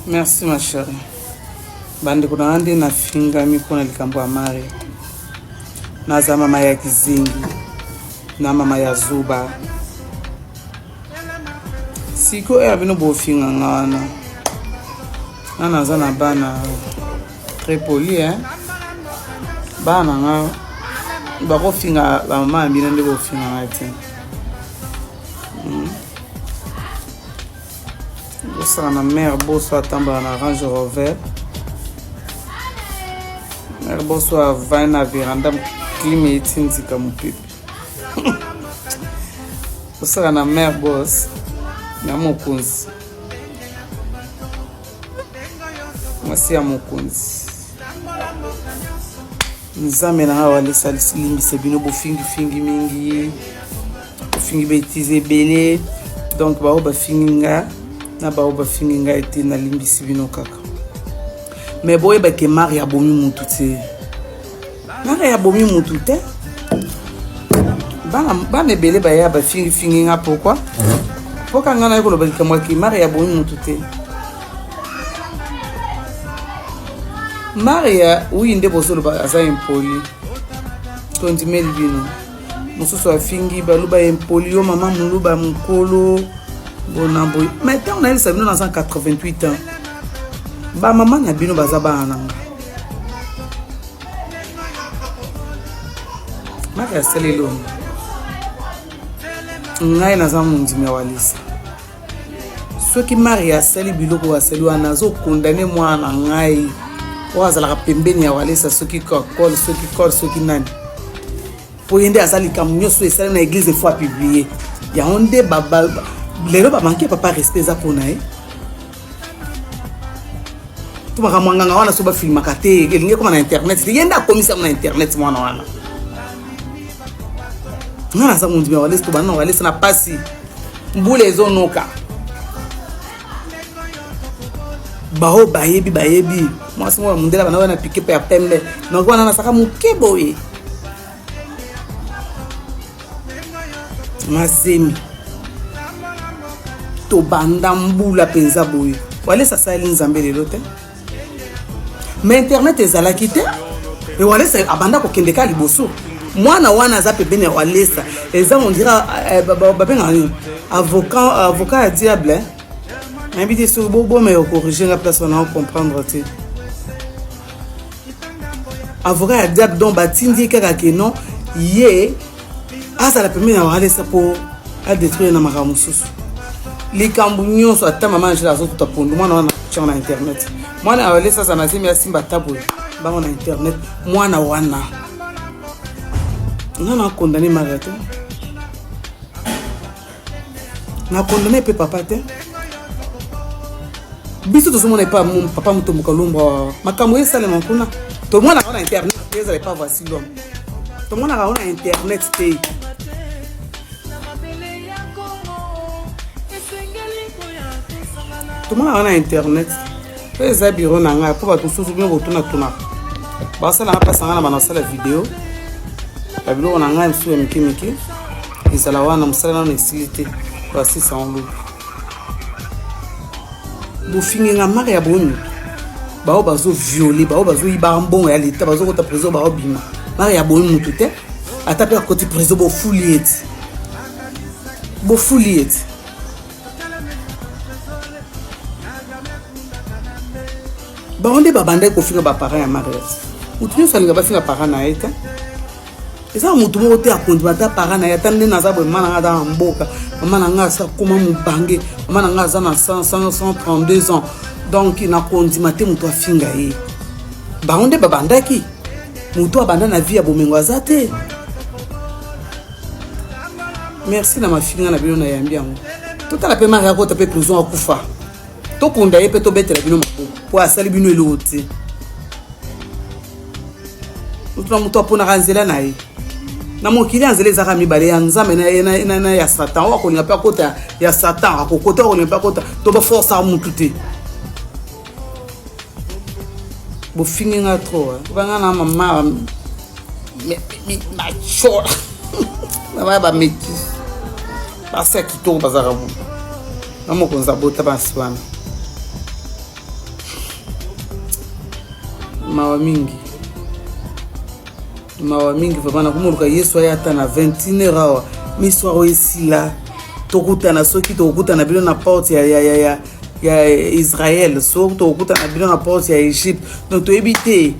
Merci ma chérie. Bandeko na nga nde nafingami mpo na likambo ya Maria. Naza mama ya kizingi na mama ya zuba. Sikoyo ya bino bofinga nga wana. Nga naza na bana très poli hein. Bana nga bakofinga bamama ya bino nde bofinga nga te. Bosala na mère Boso atambola na Range Rover. Mère Boso avandi na veranda clime etindika mopepe. Bosala na mère Boss na mokonzi. Mwasi ya mokonzi. Nzambe na nga walesa limbisa bino bofingifingi mingi bofingi betise ebele donc baoyo bafingi nga na baoyo bafingi ngai te nalimbisi bino kaka me boyeba ke mari abomi mutu te mari abomi mutu te bana, bana ebele baya bafingifingi nga pourkui mpoka ngai naye koloba likambo ya ke mari abomi mutu te Maria oui nde bozoloba aza impoli tondimeli bino mosusu afingi baluba impoli yo mama moluba mokolo bona boye mais ntango nayebisa bino naza 88 ans bamama na bino baza bana na nga Maria asali elongi ngai naza mondimi ya walisa Soki Maria asali biloko oyo asali wana azokondane mwana na ngai oyo azalaka pembeni ya Walesa soki kakol soki kol soki nani mpo ye nde aza likambo nyonso esali na eglise efo apublie yango nde lelo bamanke papa respect eza mpo na ye to makambo ya nganga wana so bafilmaka te elingi ekoma na internet te ye nde akomisi yango na internet mwana wana nga naza mondimi ya walesa tobanda na walesa na pasi mbula ezonoka baoyo bayebi bayebi mwasi moko ya mondele bana wana pike mpe ya pembe noki wana nasaka moke boye mazemi tobanda mbula mpenza boye walesa asaleli nzambe lelo te mais internet ezalaki te e walesa abanda kokende kaka liboso mwana wana aza pembeni ya walesa eza ondira eh, babengaka nini avocat avocat ya diable nayebi te soki bobomeka kocorrige nga place wana ocomprendre te avocat ya diable donc batindi ye kaka ke non ye azala pembeni ya walesa mpo adetruire na makambo mosusu likambo nyonso ata mama angela azotuta pondu mwana wana tiango na internet mwana ya walesa aza na zemi asimba ata boye bango na internet mwana wana nga na condamne maria te na condamne mpe papa te biso tozomona epa papa motomboka lumbwa makambo esalema kuna tomonaka na internet te ezala epa voici l'homme tomonaka yango na internet te tomonaka na internet mpe eza biro na ngai mpo bato mosusu bino botunatunaka basala nga mpasi na ngai na bana basala video ya biloko na ngai mosusu ya mike mike ezala wana mosala nano esili te basisa yango lobi bofingi nga mare ya boni bao bazoviole bao bazoyiba mbongo ya leta bazokota prison baobima mare ya boni motu te ata mpe akoti prison bofuli ye ti bofuli ye ti bango nde babandaki kofinga baparent ya mariage motu nyonso alinga bafinga parent na ye te eza motu moko te akondima ata parent na ye ata nde naza boye mama na nga aza na mboka mama na nga asi akoma mobange mama na nga aza na 132 ans donc nakondima te moto afinga ye bango nde babandaki moto abanda na vie ya bomengo aza te merci na mafinga na bino nayambi yango totala mpe mari akota mpe prison akufa tokunda ye mpe tobetela bino maboko mpo asali bino eloko te moto na moto aponaka nzela na ye na mokili ya nzela ezaka mibale ya nzambe na, na, na ya satan oyo akolinga mpe akota ya satan akokota oyo akolinga mpe akota to baforsaka motu te bofingi nga trop banga na mama machola mama ya bamétis basi ya kitoko bazalaka bo na mokonzi abota basi wana. Mawa mingi, mawa mingi vraiment. Nakomoluka Yesu aya ata na 21 heure awa, miso oyo esila, tokutana. Soki tokokutana bino na porte ya Israel, soki tokokutana bino na porte ya Egypte, donc toyebi te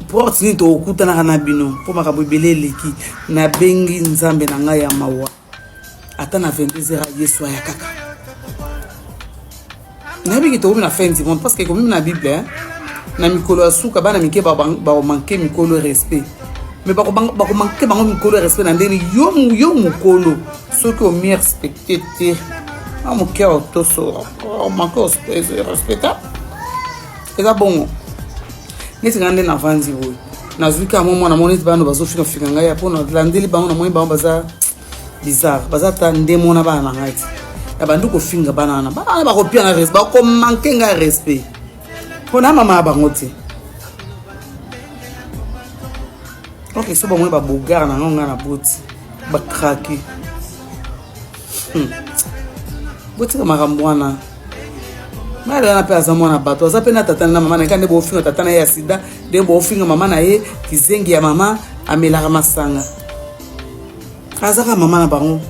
porte nini tokokutanaka na bino, mpo makambo ebele eleki. Nabengi Nzambe na ngai ya mawa, ata na 22 heures Yesu aya kaka. Nayebiki tokomi na fin du monde, parce que ekomi na Bible, hein? Na mikolo ya suka, bana mike bakomanke mikolo respect. Mais bakomanke bango mikolo respect na ndenge yo, yo mokolo, soki omi respecte te, a moke otoso omanke respecta. Eza bongo neti ngai nde navandi boye, nazwi kaka mwa mwana moko neti bana bazofingafinga ngai, mpo nalandeli bango, namoni bango baza bizarre, baza ta nde mona bana na ngai ti na bandi kofinga bana wana. Bana wana bakopia nga respect, bakomanke ngai respect, mpo na mama ya bango te. Ok, so bamoni babogare na ngai, ngai na boti bakrake. Botika makambo wana. Mari wana mpe aza mwana bato, aza mpe na tata na mama na ye. Kaka nde bofinga tata na ye ya sida, nde bofinga mama na ye kizengi ya mama amelaka masanga. Azaka mama na bango,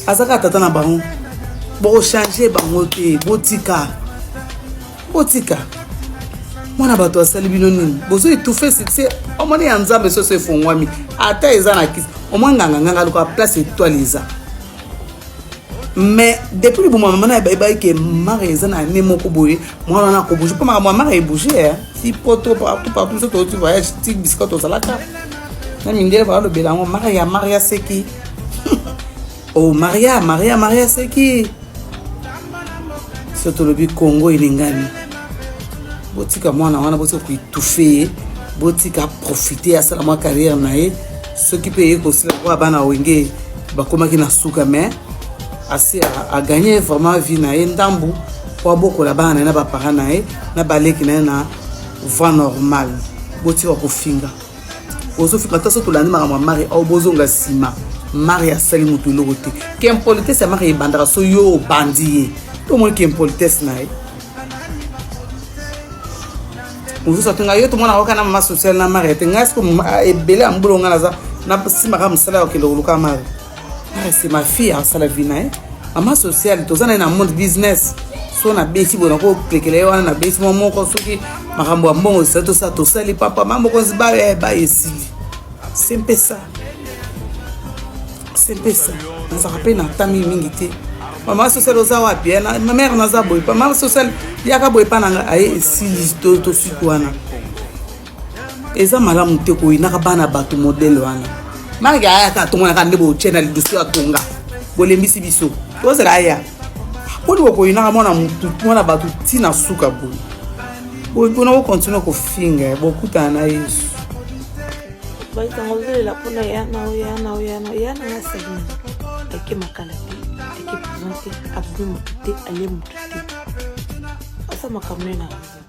azaka tata na bango, bokochange bango te. Botika, botika mwana bato. Asali bino nini? Bozo étouffe succès. Omoni ya Nzambe soso efongwami, ata eza na kisi, omoi nganga aluka place étoile eza. Mais depuis liboma mama na bayebaki ke mare eza na ane moko boye, mwana wana akobouge, mpo makambo ya mare ebouge ti poto, partout partout. Biso touti voyage ti bisika tozalaka na mindele, balobela yango Maria, Maria seki. Oh, Maria, Maria, Maria seki. So tolobi Congo elingani. Botika mwana wana, botika koétouffe ye, botika profite, asala mwa carrière na ye. Soki mpe eye kosila kwa bana Wenge bakomaki na suka, mais asi aganye vraiment vie na ye ndambu, po abokola bana na ye na baparent na ye na baleki na ye na voie normale. Botika kofinga, ozofinga ata so tolandi makambo ya Mari ao, bozonga nsima. Mari asali moto eloko te. Ke impolitesse ya Mari ebandaka so yo obandi ye, tomoni ke impolitesse na ye mosusu atonga yo. Tomona oka na mama sociale na Mari te. Ngai siko ebele ya mbula, ngai naza nasimaka mosala ya kokende koluka Mari. Mari, c'est ma fille, asala vie na ye. Mama sociale, toza na ye na monde business. So nabeti boye, nakoklekela ye wana, nabeti mwa moko. Soki makambo ya mbongo esali, tosala, tosali. Papa ma mokonzi ba ba esili, c'est mpe ça, c'est mpe ça. Nazalaka mpe na ta mingi mingi te. Mama sociale, oza wapi? Ma mare, naza boye. Mama sociale, yaka boye epa na ngai. Aye, esili, tosuki wana. Eza malamu te koyinaka bana bato modele wana. Marke ayaka, atongonaka nde botie na lidusu ya tonga. Bolembisi biso, tozela aya. Mponi bokoyinaka mwana mutu, mwana bato ntina suka boye? Mpona bokontinue kofinga, bokutana na Yesu. Basango ozolela mpona ya na oyo, ya na oyo, ya na ya na nga. Asali nini? Ake makala te, ake prison te, abomi motu te, alie motu te, asa makambo naye na raison.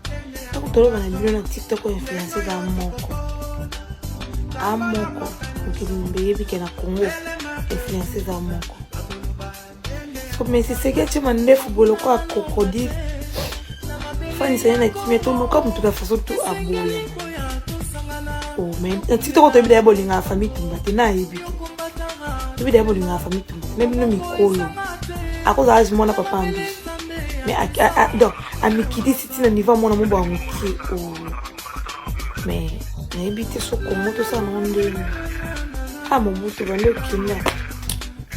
Ntango toloba na bino na TikTok, influence eza moko a moko, mokili mombe eyebi ke na Congo influence eza moko. Mais seseki atie mandefu boye lokola crocodile, fanisa ye na kimia. Toluka motu na façon tu aboya. Oh, mais na TikTok toyebi daya bolingaka famille Tumba te. Nayebi te, toyebi daya bolingaka famille Tumba te. Na bino mikolo akozala age mwana papa ambiso, mais donc amikitisi ntina niveau ya mwana mobo ya moke. Oh, mais nayebi te so Kongo tosala nango ndenge a Mobutu bandi okenda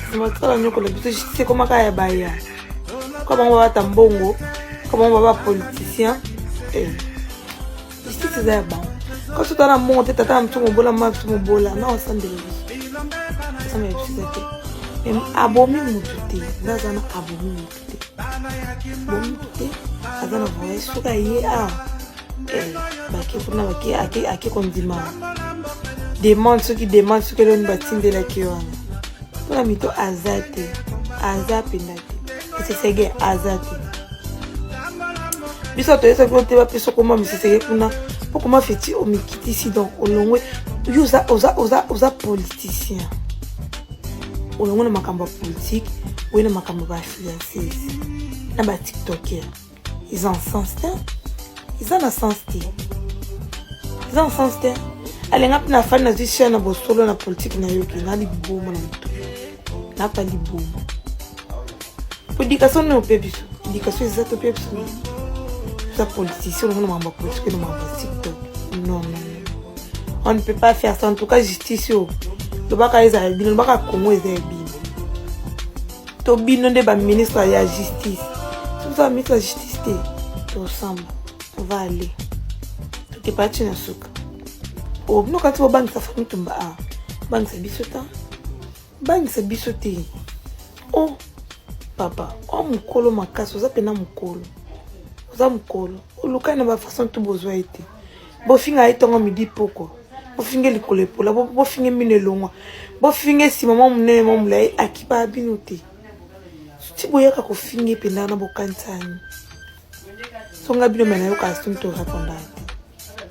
nsima tosala nyokola biso. Justice ekomaka ya baya kwa bango, babata mbongo kwa bango, baba politicien. Justice eza ya bango. Kasi tata na mbongo te, tata na biso mobola, mama biso mobola na osambela biso, osambela biso eza te. Mais abomi motu te, nde aza na abomi motu te, bomi motu te, aza na voyage. Soki aye awa, bake kuna, bake ake kondima demande, soki demande, soki eloni batindelaki wana mpona mito, aza te, aza mpenza te. Esesege aza te. Biso toyesaki yo te, bapesa okoma misesege kuna mpo koma feti omikitisi. Donc olongwe, yo oza, oza, oza, oza politicien, olongwe na makambo ya politique, oye na makambo ya bainfluenceuse na batiktoker. Eza en sens te, eza na sens te. Eza na sens te. Alenga mpe na fani nazwi chaine na bosolo na politike nayoki na liboma na motu napa liboma. Po éducation nini ope biso? Éducation eza to pe biso nini? Oza politicien olongo na makambo ya politike na makambo ya tiktok. Non, non, non. On ne peut pas faire ça. En tout cas, justice oyo lobaka ezala bino, lobaka Congo eza ya bino. To bino nde ba ministre ya justice. Soki oza ministre ya justice te, tosamba. On va aller. Tokepa ti na suka. Oh, bino kati bobangisa famille Tumba a. Bangisa biso ta. Bangisa biso te. Oh, papa, oh mokolo makasi, oza pena mokolo. Oza mokolo. Oluka na ba façon tout bozwa ye te. Bofinga ye ntongo midi poko. Bofinge likolo epola, bofinge mino elongwa. Bofinge nsima mwa monene mwa molai akipa bino te. Ti boyaka kofinge mpenza na bokanisani. Songa bino me nayoka soni to répondre te.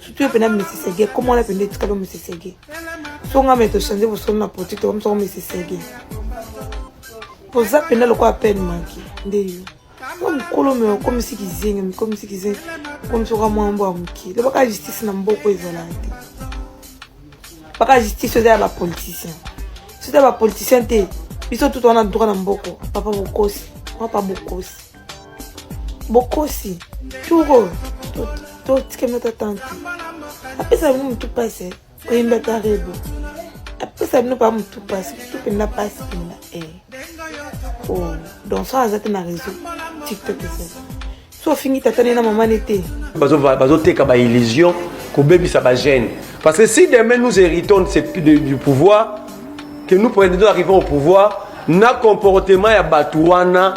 Surtout yo mpenza mesesege, komona wana mpenza etikali mesesege. Songa me tochange bosolo na politique tokomisako mesesege. Oza mpenza lokola peine manke nde yo. Yo mokolo me okomisi kizengi, okomisi kizengi, okomisi oka mwa mbwa moke. Lobaka justice na mboko ezalaka te. Baka justice eza ya ba politicien. Soki ya ba politicien te, biso tout wana droit na mboko. Papa bokosi, papa bokosi. Bokosi. Turo, to tikemi ta tante. Apesa bino mutu pasi, oyembi ata rebo. Apesa bino pa mutu pasi, mutu mpenza pasi mpenza. Eh. Oh, donc so aza te na réseau TikTok eza. So ofingi tata ne na mama ne te. Bazoteka ba illusion, kobebisa ba gêne. Parce que si demain nous héritons de du pouvoir, que nous prenons arrivons au pouvoir, na comportement ya bato wana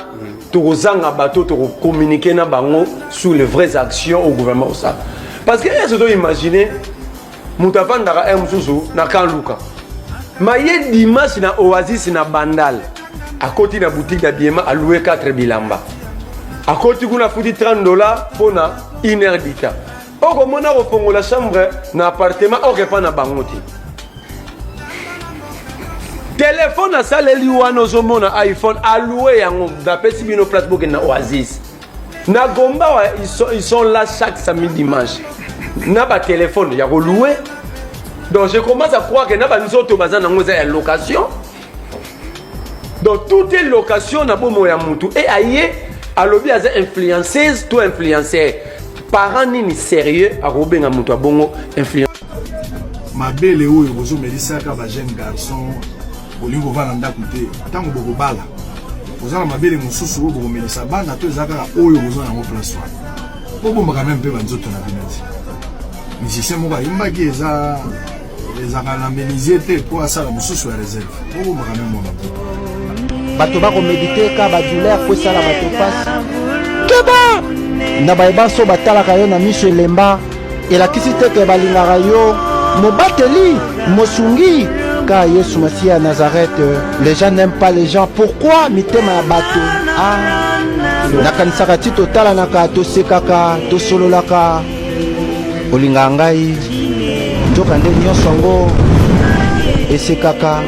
tokozanga bato tokocommuniquer na bango sur les vraies actions au gouvernement osala. Parce que est-ce que imaginer moto avandaka un mosusu na Kanluka, maye dimanche na Oasis na Bandal, akoti na boutique d'habillement aloué 4 bilamba, akoti kuna afuti 30 $ mpona une heure du temps. Okomona kofongola chambre na appartement okepa na bango te. Telefone asaleli wana ozomona iPhone aloué yango, bapesi bino place bokende na Oasis na Gomba wa, ils sont là chaque samedi dimanche na batelefone ya kolouer. Donc je commence à croire que na banzoto baza nango eza ya location. Donc tout est location na bomoi ya mutu. E aye alobi aza influenceuse to influenceur, parent nini sérieux akobenga mutu abongo influence? Mabele oyo bozomelisaka ba jeune garçon, bolingi kovanda ndako te. Ntango bokobala, boza na mabele mosusu oyo bokomelisa bana to eza kaka oyo boza yango place wana? Bobombaka meme mpe banzoto na bino ti musicien moko ayembaki eza ezalaka na menuisier te mpo asala mosusu ya réserve. Bobombaka meme mwa maboko. Bato bakomedite ka badouleur po esala bato mpasi. Keba na baye banso batalaka yo na miso elemba, elakisi te ke balingaka yo. Mobateli mosungi ka Yesu Masiya ya Nazareth. Les gens n'aiment pas les gens, pourquoi mitema ya bato? Ah, nakanisaka ti totalanaka, tosekaka, tosololaka, olingaka ngai, nzoka nde nyonso yango esekaka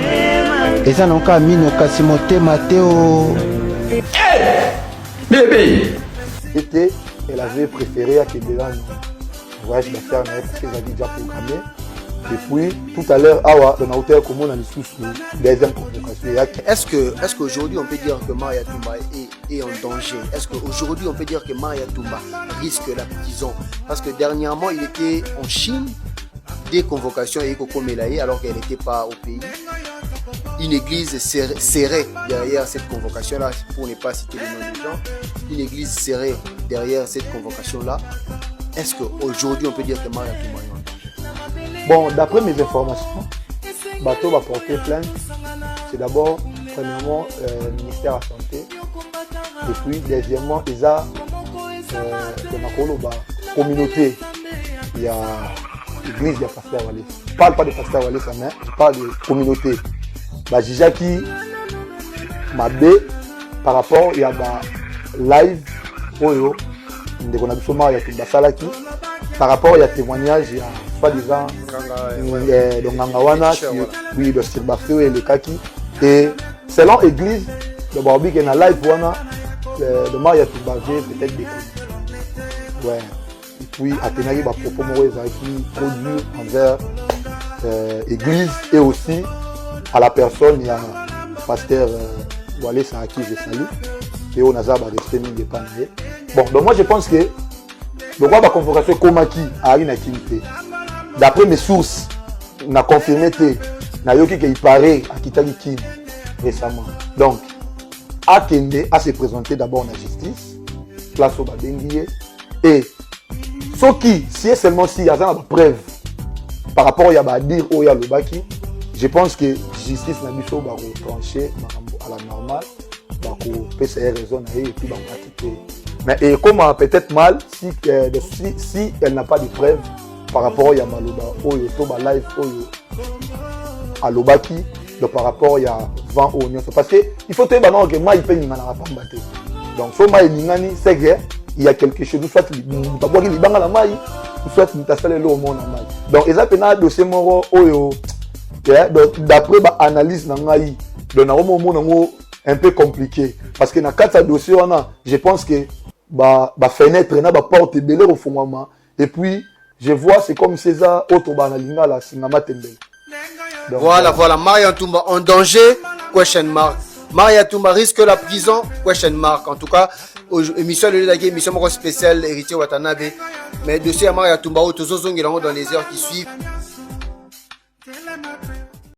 eza na kaka mino kasi motema te o. Bébé. C'était, elle avait préféré akende nanu voyage d'affaires na ye parce que ezalaki déjà programmé. Et puis tout à l'heure awa nauta komona lisusu deuxième convocation eyaki. Est-ce qu'aujourd'hui on peut dire que Maria Tumba est en danger? Est-ce qu'aujourd'hui on peut dire que Maria Tumba risque la prison? Parce que dernièrement il était en Chine, des convocations et Melaye alors qu'elle n'était pas au pays. Une église serait derrière cette convocation-là, pour ne pas citer le nom des gens. Une église serait derrière cette convocation-là. Est-ce qu'aujourd'hui on peut dire que Maria Tumba est en danger? Bon, d'après mes informations, bato va porter plainte. C'est d'abord, premièrement, ministère de la Santé. Et puis, deuxièmement, eza nakoloba communauté. Il y a l'église, il y a Pasteur Walesa. Je parle pas de Pasteur Walesa, mais je parle de communauté. Bajugeaki mabe par rapport ya ba live oyo ndeko na biso Maria basalaki, par rapport ya témoignage ya soi-disant donc nganga wana, oui, de sur bafe oyo elekaki. Et selon église, donc balobi ke na live wana de Maria Tumba avait peut-être déconné, ouais. Et Puis atenaki ba propos moko ezalaki trop dur envers église et aussi à la personne ya pasteur Walesa, à qui je salue et oyo naza ba respect mingi epa na ye. Bon, donc moi je pense que lokwa ba convocation ekomaki, ayaki na Kini te. D'après mes sources, na confirmé te, nayoki ke il paraît akitaki Kini récemment. Donc akende a se présenter d'abord na justice, place oyo babengi ye. Et soki, si et seulement si aza na bapreuve par rapport ya badires oyo alobaki, je pense que justice na biso bakotranche makambo à la normale, bakopesa ye raison na ye et puis bakokati te. Mais ekoma peut-être mal si elle n'a pas de preuve par rapport ya maloba oyo to balive oyo alobaki. Donc par rapport ya vent oyo nyonso, parce que il faut toyeba nano ke mai mpe eninganaka pamba te. Donc so mai eningani, c'est que il y a quelque chose, soit moto abwaki libanga na mai, soit moto asala eloko moko na mai. Donc eza mpena dossier moko oyo, yeah, donc d'après baanalyse na ngai, donc nakomomona yango un peu compliqué, parce que na kati ya dossier wana, je pense que bafenêtre na baporte ebele kofungwama. Et puis je vois, c'est comme si eza oyo tobaa na lingala singama tembele. Donc, voilà. Maria Ntumba en danger? Question mark. Maria Ntumba risque la prison? Question mark. En tout cas, émission le lagi, émission moko spéciale Héritier Watanabe. Mais dossier ya Maria Ntumba oyo tozozongela yango dans les heures qui suivent.